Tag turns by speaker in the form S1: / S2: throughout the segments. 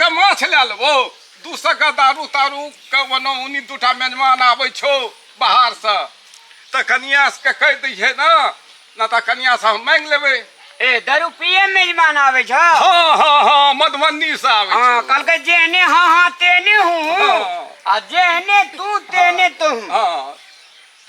S1: के माछ लए लेबो, 200 के दारू तारू के। ओना उनी दूटा मेजमान आबै छौ बाहरसँ, तऽ कनिया के कहि दै ने, ना तऽ कनिया से हम मांगि लेबै। ए
S2: दारू पिए मेजमान आबै छौ?
S1: हाँ हाँ हाँ, मधुबनी से आबै।
S2: हाँ, कहलकै जेहने हाँ हाँ तेहने हूँ।
S1: हाँ।
S2: आ जेहने तू तेहने तू।
S1: हाँ,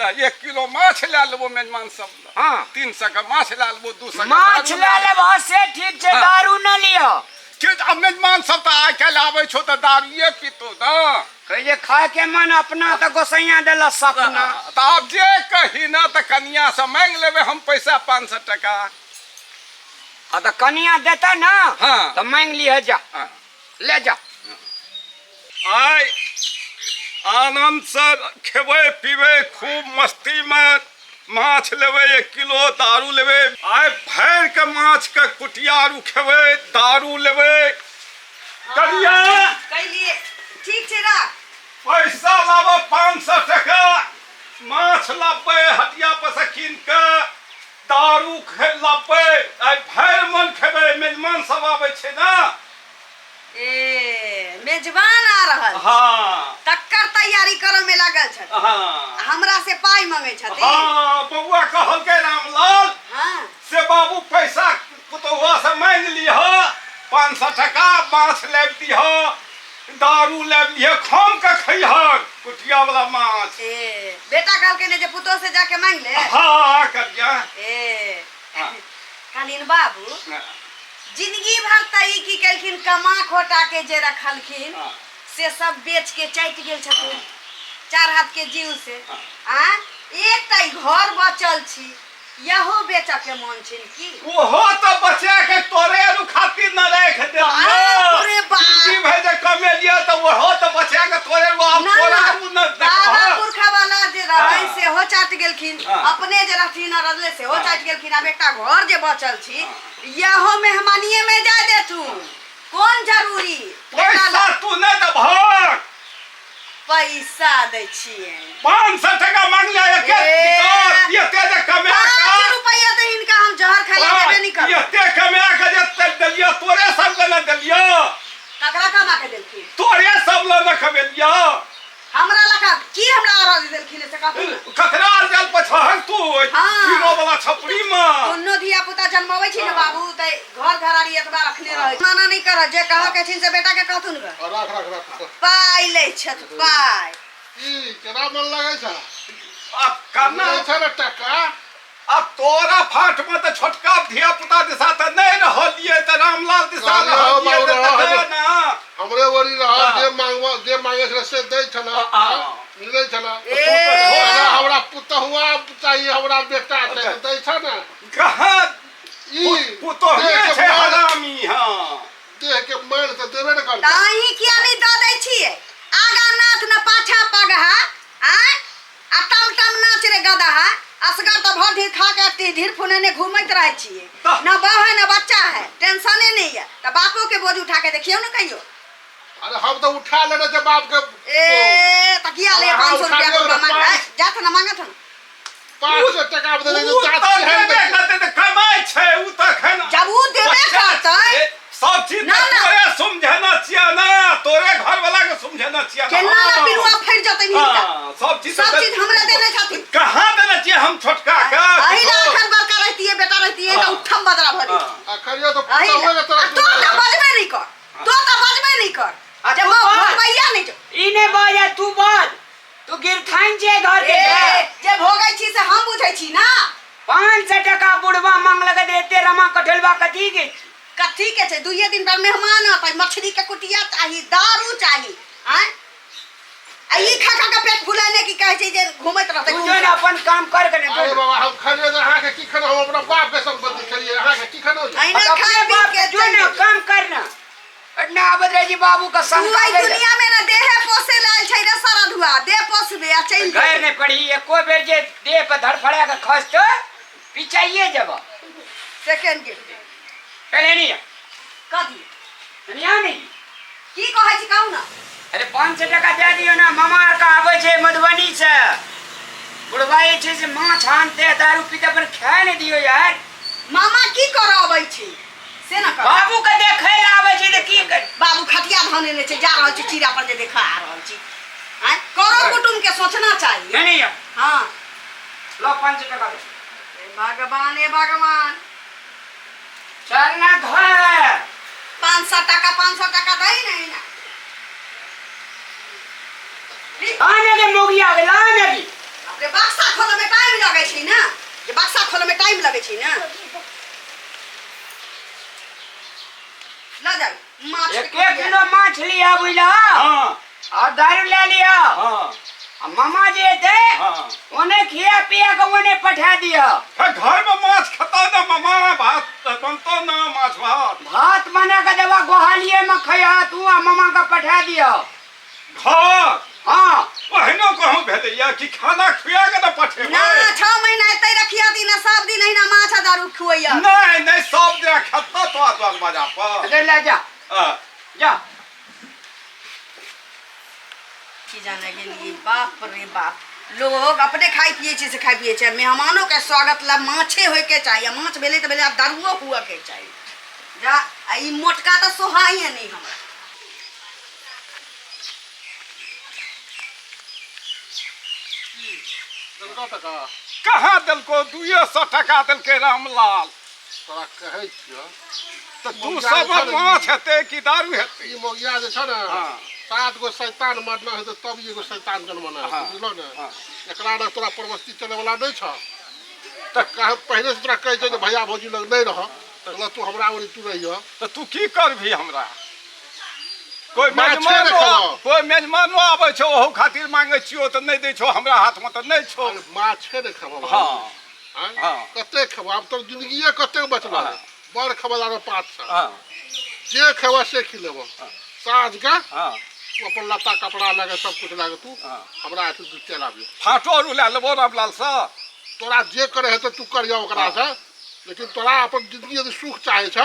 S1: तऽ 1 किलो माछ लए लेबो मेजमान सब लए। 300 के माछ लए लेबो, 200 के
S2: माछ
S1: दारू।
S2: लए लेबह से ठीक छै। दारू न लिअ।
S1: के आब मेजमान सब तऽ आइ काल्हि आबै छौ तऽ दारुए पीतो ने।
S2: कहै जे खाय के मन अपना तऽ गोसैया देलक सपना।
S1: तऽ आब जे कही ने, तऽ कनिया से मांगि लेबै हम पैसा 500 टका।
S2: आ तऽ कनिया देतै ने?
S1: हाँ।
S2: तऽ मांगि लिह, जा। ले जा।
S1: आइ आनन्दसँ खेबै पीबै, खूब मस्तीमे माछ लेबै 1 किलो, दारू लेबै। आइ भरि के माछके कुटिया आरू खेबै, दारू लेबै। कनिया!
S3: कैलिए, ठीक छै, राख।
S1: पैसा लाबऽ 500 टका। माछ लाबबै हटिया पर से कीन के, दारू लाबबै। आइ भरि मन खेबै, मेजमान सब आबै छै ने।
S3: ए, मेजबान आ रहल?
S1: हाँ।
S3: तकर तैयारी करऽ में लागल छथि?
S1: हाँ।
S3: हमरा से पाइ मंगै छथिन?
S1: हाँ, बौआ कहलकै रामलाल से बाबू, पैसा पुतहुआ से मांगि लिह 500 टका, माछ लाबि दिह, दारू लाबि लिह, खम के खैह कुटिया वाला माछ।
S3: ए, बेटा कहलकै ने जे पुतोह से जाके मांगि ले?
S1: हाँ करिया।
S3: ए।
S1: हाँ।
S3: कहलिन बाबू, जिंदगी भर तऽ ई की केलखिन, कमा खोटा के जे रखलखिन से सब बेच के चाटि गेल छथिन चार हाथ के जीव से। आ एकटा ई घर बचल छी, यहो बेचऽ के मन छिन की?
S1: ओहो तऽ बचा के तोरे आरू खातिर न राखि देलियौ।
S3: बाप रे बाप।
S1: जिंदगी भरि जे कमेलियौ तऽ ओहो तऽ बचा के तोरे आरू आब
S3: ना
S1: तोरा
S3: ना
S1: आरू न
S3: बाबा
S1: देखबह।
S3: पुरखा वाला जे रहै सेहो चाट गेलखिन। अपने जे रहथिन अरजले सेहो चाटि गेलखिन। आब एकटा घर जे बचल छी, यहो मेहमानिए में जाय देथुन, कोन जरूरी?
S1: पैसा तू नहि देबहक?
S3: पैसा दै छियै।
S1: 500 टका मांगले एके।
S3: ए।
S1: एते जे कमा
S3: पाँच
S1: के
S3: रुपया तऽ हिनका हम जहर खाय ला देबे नहीं करब।
S1: एते कमा के जे देलियौ, तोरे सब लए ने देलियौ।
S3: ककरा कमा के देलखिन?
S1: तोरे सब लए ने कमेलियौ।
S3: हमरा लका की हमरा अरज देलखिन से कहू ने।
S1: ककरा जल पछहक तू?
S3: हाँ।
S1: हीरो वाला छपरी में।
S3: कोनो धिया पुता जन्मबै छी ने बाबू, तऽ घर घरारी एतबा रखने रहै, मना नहीं कर। जे कह के छिन से बेटा के कहथुन ग।
S4: राख राख राख।
S3: पाइ लै छथि पाइ।
S4: की केना मन लगै छ?
S1: अब करना
S4: लै छ ने टका।
S1: अब तोरा फाट में तऽ छोटका धिया पुता दिशा तऽ नहीं रहलिए, तऽ रामलाल दिशा
S4: रहलियै हौ
S1: रहलिए।
S4: बाबू,
S1: तऽ
S4: रहऽ
S1: देखै
S4: हौ।
S1: ना।
S4: हमरे ओरी रहल। जे मांगवा, जे मांगे छलै से दै छल, मिलै छल।
S3: ए।
S4: हमरा हमरा पुतहुआ चाहिए, हमरा बेटा चाहिए, दै छ ने।
S1: कहाँ?
S4: ई
S1: पुतोहिए
S4: देह के
S1: छै।
S4: मारि
S1: हरामी, हाँ।
S4: देह के मारि तऽ देबे ने करतै।
S3: तऽ अहीं किया नहीं दऽ दै छियै? आगा नाथ न पाछा पगहा, आँय, आ टम टम नाच रे गदहा। असगर तऽ भर ढीर खा के ढीर फुनेने घूमैत रहै छियै। न बहू है न बच्चा है, टेंशने नहीं है, तऽ बापो के बोझ उठा के देखियौ ने कहियो।
S4: अरे, हम तऽ उठा लेने छै बाप के।
S3: ए, तऽ किया ले
S4: अहाँ
S3: 500
S4: उठा
S3: रुपया
S4: लियौ
S3: बोलबा
S4: ने,
S3: मांग
S4: पाँच
S3: जाथ न, मांगत न।
S4: 500 टका देने
S1: उ
S4: दाँत
S1: तऽ
S4: केहन
S1: देबे
S4: दै छै?
S1: करतै तऽ कमाइ छै उ तऽ एखन
S3: जब उ देबे
S1: बच्चा
S3: करतै
S1: छै, सब चीज
S3: ना,
S1: तऽ
S3: ना।
S1: तोरे समझेना छियै ने, तोरे घर वाला के समझेना छियै ने।
S3: केना ने पिलुआ फटि जेतै हिनका।
S1: हाँ, सब चीज
S3: सब
S1: तऽ
S3: चीज हमरा देने छथिन।
S1: कहाँ देने छियै हम छोटका के?
S3: अही ला अखन बड़का रहतियै, बेटा रहतियै तऽ उठम बदरा भऽ जैतियै।
S4: अखन यो तऽ
S3: अही ला
S4: पुतहुए के
S3: आ
S4: तरफ
S3: तो तऽ बजबे नहीं कर, तो तऽ बजबे नहीं कर।
S2: आ
S3: जे
S2: तू
S3: बा
S2: बाज।
S3: भोगबैया नहीं जो।
S2: ई नहि बाज, आ तू बाज, तू गिरथाइन छियै घर के।
S3: ए, जे भोगै छी से हम बुझै छी ना।
S2: 500 टका बुढ़वा मांगलक तऽ एते रमा कठेलबा कथी के छी?
S3: कथी के छै? दुइये दिन पर मेहमान अतै, मछली के कुटिया चाही, दारू चाही। आँय, आ ई खा खा के पेट फुलेने की कहै छै जे घूमैत रहतै।
S2: तू जो ने अपन काम कर के ने
S4: अरे
S2: जो।
S4: बाबा, हम खेलियै तऽ अहाँके की खेलहुँ? हम अपना बाप के संपत्ति खेलियै, अहाँके की खेलहुँ?
S3: अहिना
S2: अपने
S3: खा पी
S2: बाप
S3: के
S2: जो ने
S3: चलि जेबै।
S2: काम कर ना, ना आबत रहे जी बाबू का संग।
S3: तू एहि दुनिया में ना देहे पोसे लायल छै रे सरधुआ, देह पोसबे आ चलि
S2: घर
S3: जेबे।
S2: नहीं पड़ी, एको बेर जे देह पर धड़फड़ा के खसतो पिचाइए जब।
S3: सेकेंड के
S2: पहले नहीं
S3: कथी?
S2: नहीं नहीं।
S3: की कहै छी, कहू ना।
S2: अरे, 500 टका दे दियो ना, मामा आर का आबै छै मधुबनी से, बुढ़वा जे छै से माछ आनते, दारू पीते, अपन खाए नहीं दियो यार।
S3: मामा की करऽ अबै छै से न कर
S2: बाबू के देखै लए आबै छै तऽ की कर
S3: बाबू खटिया धने ने छै जा रहल छी चीरा पर जे देखा आ रहल छी आँय करो कुटुम के सोचना चाहिए
S2: नहीं नहीं
S3: हाँ
S2: लो 500 टका दे
S3: हे भगवान हे भगवान
S2: चल ना घर
S3: 500 टाका 500 टाका दै नहीं ना
S2: आने के मोगिया गेल आने की
S3: अपने बक्सा खोले में टाइम लगै छै ना जे बक्सा खोले में टाइम लगै छै ना ल जाउ माछ
S2: एक एक किलो माछ लिया बुझला
S1: हाँ
S2: और दारू ले लिया
S1: हाँ
S2: आ मामा जे एते
S1: हाँ
S2: ओने खिया पिया के ओने पठा दिया
S1: हे घर में माछ खाता ना मामा भात बनतो ना माछ भात
S2: भात बना के देवा गोहालिए में खैहा तू आ मामा के पठा दिया
S1: घर
S2: हाँ
S1: ओहिनो कहूँ भेलैया कि खाना खुआ के ने पठेबै
S3: ना 6 महीना एतै रखिया दिन सब दिन अहिना माछ आ दारू खुअइया
S1: नहीं नहीं सब दिन खत्ता तो दरवाजा पर
S2: अरे ले जा
S1: हाँ।
S2: जा
S3: की जाने गेलिए बाप रे बाप लोग अपने खाइ पिए छै से खाइ पिए छै मेहमानो के स्वागत ला माछे होय के चाही आ माछ भेलै तऽ भेलै आब दारुओ हुअ के चाही जा आ ई मोटका तऽ सोहाइए नहि हमरा
S4: देलकौ टका
S1: कहाँ देलको 200 टका देलकै रामलाल
S4: तोरा कहै छियौ
S1: तऽ 200 मे माछ हेतै कि दारू हेतै
S4: ई मोगिया जे छौ ने
S1: हाँ।
S4: 7 गो शैतान मरना हेतै तब एगो शैतान जन्मना हेतै
S1: हाँ।
S4: बुझलौ ने
S1: हाँ।
S4: एकरा ने तोरा परवस्ती चलै वाला नहि छौ तऽ कह पहिले से तोरा कहै छौ जे भैया भौजी लग नहि रह तऽ तू हमरा ओरी तू रहिह
S1: तऽ तू की करबही हमरा कोइ
S4: माछे
S1: मेजमानो
S4: ने खेलौ।
S1: कोइ मेजमानो आबै छौ ओहू खातिर मांगै छियौ तऽ नहि दै छौ हमरा हाथमे तऽ नहि छौ
S4: अरे माछे ने खेबो
S1: हाँ
S4: आँय?
S1: हाँ।
S4: कते खेबो आब तोर जिंदगिए कते बचल
S1: हाँ।
S4: बड़ खेबो लागल 5 साल
S1: हाँ
S4: जे खेबो से खिलेबो साँझ के
S1: हाँ
S4: तू अपन लत्ता कपड़ा लगे सब कुछ लगे तू
S1: हाँ।
S4: हमरा एठू तू चलि आबियो
S1: फाटो आरू लए लेबो रामलाल सँ
S4: तोरा जे करे हेतौ तू करियो ओकरा से लेकिन तोरा अपन जिंदगी यदि सुख चाहे छ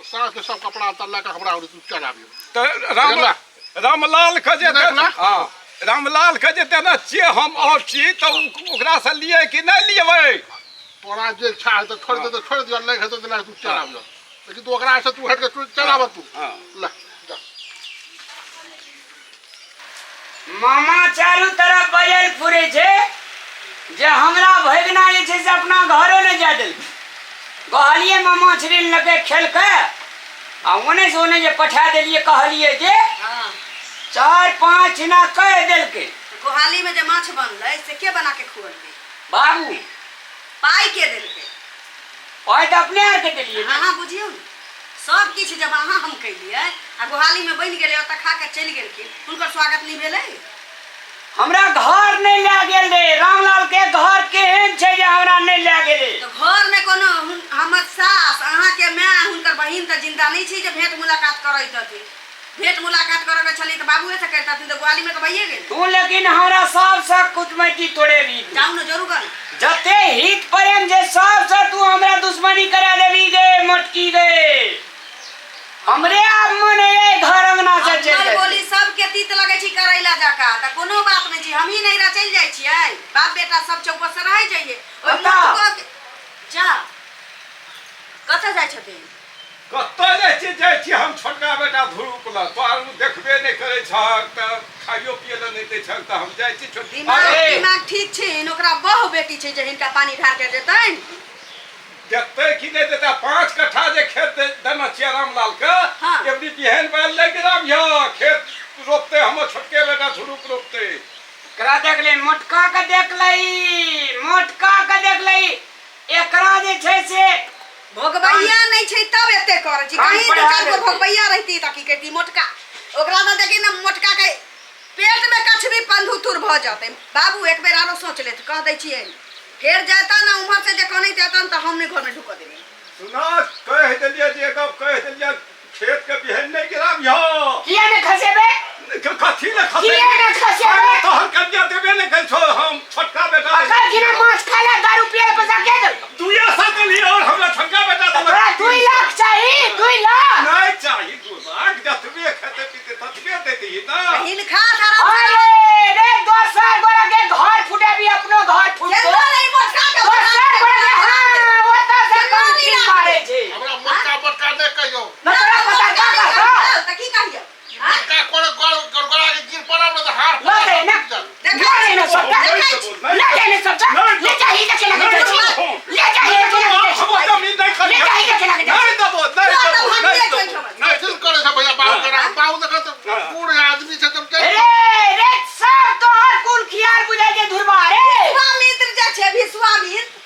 S4: तो साँझ के सब कपड़ा लत्ता लए के हमरा ओरी तू चलि आबियो
S1: तऽ राम
S4: देखला।
S1: रामलाल के जे
S4: देखला।
S1: हाँ रामलाल के जे देने छियै हम और छी तऽ ओकरा से लियै कि नहि लियै
S4: तोरा जे इच्छा हेतौ छोड़ि देतौ छोड़ि दियो नहि हेतौ तऽ लए के तू चलि आबियो लेकिन तू ओकरा से तू हटि के तू चलि आबऽ तू
S1: हाँ।
S4: ले जा
S2: मामा चारू तरफ बजल फुरे छै जे हमरा भगना जे छै से अपना घरो नहि जाय देलकै कहलियै मामा छड़ी लगे खेलकै आ ओने से ओने जे पठा देलियै कहलियै जे
S3: हाँ
S2: 4-5 ना कहि देलकै
S3: गोहाली में जे माछ बनलै से के बना के खुअलकै
S2: बाबू
S3: पाइ के देलकै
S2: पाइ तऽ अपने आरके देलियै ने।
S3: अहाँ बुझियौ ने सब किछु जब अहाँ हम कैलियै आ गोहाली में बनि गेलै ओतऽ खा के चलि गेलखिन हुनकर स्वागत नहि भेलै
S2: हमरा घर नहि लए गेल रे रामलाल के घर केहन छै जे हमरा नहि लए गेलै
S3: तऽ घर में कोनो हमर सास अहाँके माय हुनकर बहिन तऽ जिंदा नहि छै जे भेंट मुलाकात करैत हथिन भेंट मुलाकात करऽ के छलै तऽ बाबुए से करितथिन तऽ ग्वाली में तऽ भइए गेलै
S2: तू लेकिन हमरा सबसँ कुटमैती तोड़ेबी तू।
S3: जाउ ने जरूर कर
S2: जते हित प्रेम जे सबसँ तू हमरा दुश्मनी करा देबी गे मोटकी गे हमरे आब मन है घर अंगना से चलि
S3: हमर
S2: जाइ
S3: बोली सबके तीत लगै छै करैला जकाँ तऽ कोनो बात नहि छै हमही नैहरा चलि जाइ छियै बाप बेटा सब चौपस से रहै जइयै ओहि
S2: कतऽ?
S3: मोटको के- जा कतऽ जाइ छथिन
S1: कतऽ जाइ छी जाइ छी हम छोटका बेटा ध्रुव लग तोहर ओ देखबे नहि करै छहक तऽ खाइयो पियै लए नहि दै छहक तऽ हम जाइ छी छोट
S3: दिमाग
S2: अरे!
S3: दिमाग ठीक छै ओकरा बहु बेटी छै जे हिनका पानी ढार के देतनि
S1: देतै कि नहि देतै 5 कट्ठा जे खेत देने छियै रामलाल के
S3: हाँ।
S1: एबरी बिहान बैल लागि राम यौ खेत रोपतै हमर छोटके बेटा ध्रुव रोपतै
S2: एकरा देख ले मोटका के देख लही मोटका के देख लही एकरा जे छै से
S3: भोगबैया नहि छै तब एते करै छी
S2: कान
S3: कहीं दू
S2: पढ़ा
S3: चारि गो
S2: देतै।
S3: भोगबैया रहिती तऽ की करिती मोटका ओकरा तऽ देखी ने मोटका के पेट में कछबी पंधुथुर भऽ जेतै बाबू एक बेर आरो सोच लेत कह दै छियै फेर जेता ने उम्हर से जे कनैत एतन तऽ हम नहि घर में ढुकऽ देबै
S1: सुना कहि देलियै जे गप कहि देलियै खेत के बिहन नहि गिराबिहो
S2: किया ने खसेबे
S1: कथी ने खसे
S2: किया ने खसेबे
S1: तोहर कन्या देबे ने करै छौ हम छोटका बेटा
S2: अकल कि ना माछ खाय ला दारू पिए ला पैसा के देलकौ
S1: 200 देलियै और हमरा छोटका बेटा देलक
S2: तोरा 2 लाख चाही 2 लाख
S1: नहीं चाही 2 लाख जतबे खेते पीते ततबे देती ना
S3: हिनका सारा
S2: अरे रे दोसर गोरा के घर फुटेबी अपनो घर फुटतो
S3: केना नहीं मोटका के
S2: दोसर गोरा के हाँ ओतऽ से
S3: केना
S2: कम
S3: नहीं
S2: मारे छै
S4: हमरा मोटका मोटका नहि कहियो
S1: नहीं देबो, नहीं
S2: ले जा ने सब जा।
S1: नहीं
S2: ले जा ही देखे लगे
S1: नहीं
S2: जाइ छी।
S1: देबो।
S2: ले जा ही
S1: नहीं
S2: देखे
S1: देबो,
S2: लगे जाइ छी।
S1: हम जमीन नहीं खरीद
S2: ले जा ही देखे लगे जाइ छी।
S1: नहीं देबो, नहीं
S3: तो
S1: देबो,
S3: हम
S1: नहीं
S3: ले
S1: देबो,
S3: जाइ छौ।
S1: नहीं
S4: कथी करे छै भैया बाबू के राम बाबू देखत
S1: हाँ।
S4: बूढ़ आदमी छै तब
S2: रे रे सब तोहर कुल खियाल बुझाइ छै धुरबा रे।
S3: विश्वामित्र जे छै विश्वामित्र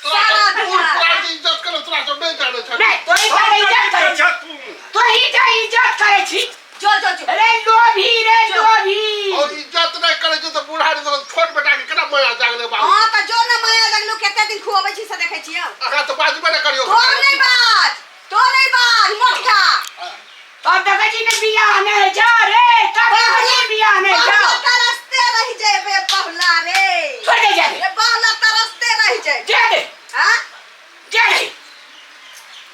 S4: तोरा
S3: सारा
S4: सब बूढ़
S3: दुनिया।
S4: पुरान के इज्जत करे तोरा सब नहीं जाने छै
S2: नहीं तोही
S1: हम
S2: जा इज्जत
S1: जमीन
S2: करे छी।
S1: छै तू।
S2: तोही जा इज्जत करे छी।
S3: जो जो जो
S2: रे लोभी रे लोभी।
S4: और इज्जत नहीं करे छै तऽ बूढ़ा आदमी देखत छोट बेटा के केना माया जागले बाबू
S3: हाँ तऽ जो ने माया जगलू कते दिन खुआबै छी से देखै छियौ।
S4: अहाँ तऽ बाजबे नहि करियौ।
S3: तो नहीं बाज, तो नहीं बाज मोटका।
S2: तब देखै छी ने बियाह नहि होइ छौ रे, तब देखै छी बियाह नहि होइ छौ।
S3: बहुला तरसते रहि जेबे बहुला रे।
S2: छोड़ दे जा दे।
S3: रे बहुला तरसते रहि जेबे।
S2: जा दे।
S3: हाँ?
S2: जा दे।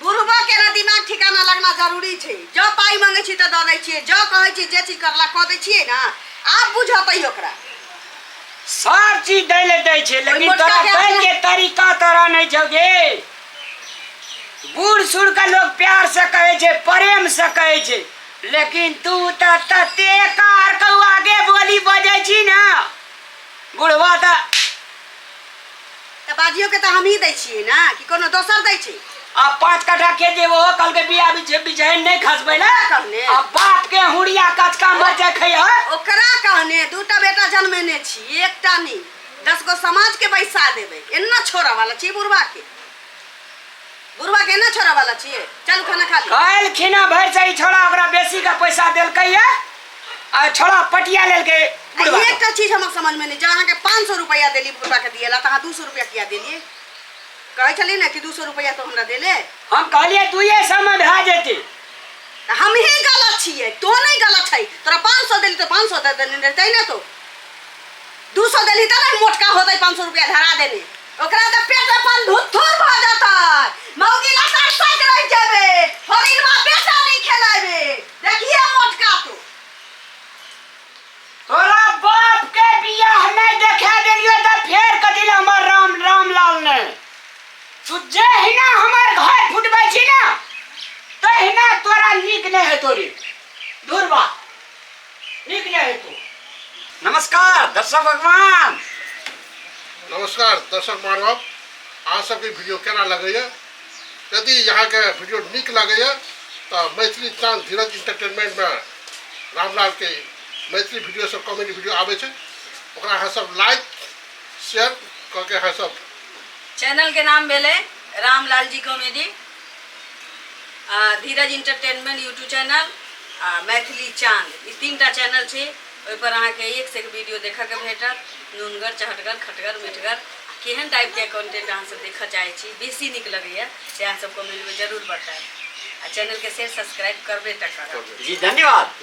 S3: बुढ़बो के ना दिमाग ठिकाना लगना जरूरी छै। जँ पाइ मांगै छी तऽ दऽ दै छियै, जँ कहै छी जे चीज करला कऽ दै छियै ना। आब बुझतै ओकरा।
S2: सब चीज दै ले दै छै, लेकिन
S3: मोटका
S2: तोरा
S3: के
S2: दै
S3: अपना-
S2: के तरीका तोरा नहि छौ गे। बूढ़ सूढ़ के लोग प्यार से कहै छै, प्रेम से कहै छै, लेकिन तू तऽ तते कार कहू आगे बोली बजै छी ना बुढ़वा तऽ।
S3: तऽ बाजियो के तऽ हमही दै छियै ना कि कोनो दोसर दै छै?
S2: आ 5 कट्ठा खेत जे ओहो कहलकै बिया बिछे बिछे नहि खसबै ले।
S3: कहने?
S2: आ बाप के हुड़िया कचका मरचाइ खैह।
S3: ओकरा कहने दूटा बेटा जन्मेने छी, एकटा नहि, 10 गो समाज के बैसा देबै। एना छोड़ऽ वाला छी बुढ़वा के, बुढ़वा के एना छोड़ऽ वाला छियै। चलू खाना खा लिअ।
S2: काल्हि खिना भरि से ई छोड़ा ओकरा बेसी के पैसा देलकै ये आ छोड़ा पटिया लेलकै बुढ़वा के।
S3: एकटा चीज हमरा समझ में नहीं, जब अहाँके 500 रुपया देली बुढ़वा के दिएला तऽ अहाँ 200 रुपया किया देलियै? कहै छलियै ने कि 200 रुपया तो हमरा देले।
S2: हम कहलियै 200 में भए जेतै।
S3: तऽ हमही गलत छियै, तो नहीं गलत छै। तोरा 500 देली तऽ 500 दे देने रहतै ने, तो 200 देली तऽ नहीं मोटका होतै 500 रुपया धरा देने। ओकरा तऽ पेट अपन धुत्थुर भऽ जेतै, मौगी ला तरसैत रहि जेबै, हरिणवा बेटा नहीं खेलेबै। देखिए मोटका तू।
S2: तोरा बाप के बियाह नहीं देखा देलियो तऽ फेर कथी लए हमर राम रामलाल ने। तू जहिना हमर घर फुटबै छी ना तहिना तोरा नीक नहीं हेतो रे धुरबा, नीक नहीं हेतो। नमस्कार दर्शक भगवान।
S4: नमस्कार दर्शक मानव, अहाँ सबके वीडियो केना लगैया? यदि अहाँके वीडियो नीक लगैया तऽ मैथिली चाँद धीरज इंटरटेनमेंट में रामलाल के मैथिली वीडियो सब कॉमेडी वीडियो आबै छै, ओकरा अहाँ सब लाइक शेयर कऽ के अहाँ सब।
S3: चैनल के नाम भेलै रामलाल जी कॉमेडी, आ धीरज इंटरटेनमेंट यूट्यूब चैनल आ मैथिली चाँद, ई 3टा चैनल छै। ओहिपर अहाँके एक से एक वीडियो देखऽके भेटत, नूनगर चहटगर खटगर मिठगर केहन टाइपके कंटेंट अहाँ सब देखऽ चाहै छी, बेसी नीक लगैया से अहाँ सब कमेंटमे जरूर बतायब आ चैनलके शेयर सब्सक्राइब करबे तऽ करब।
S2: जी धन्यवाद।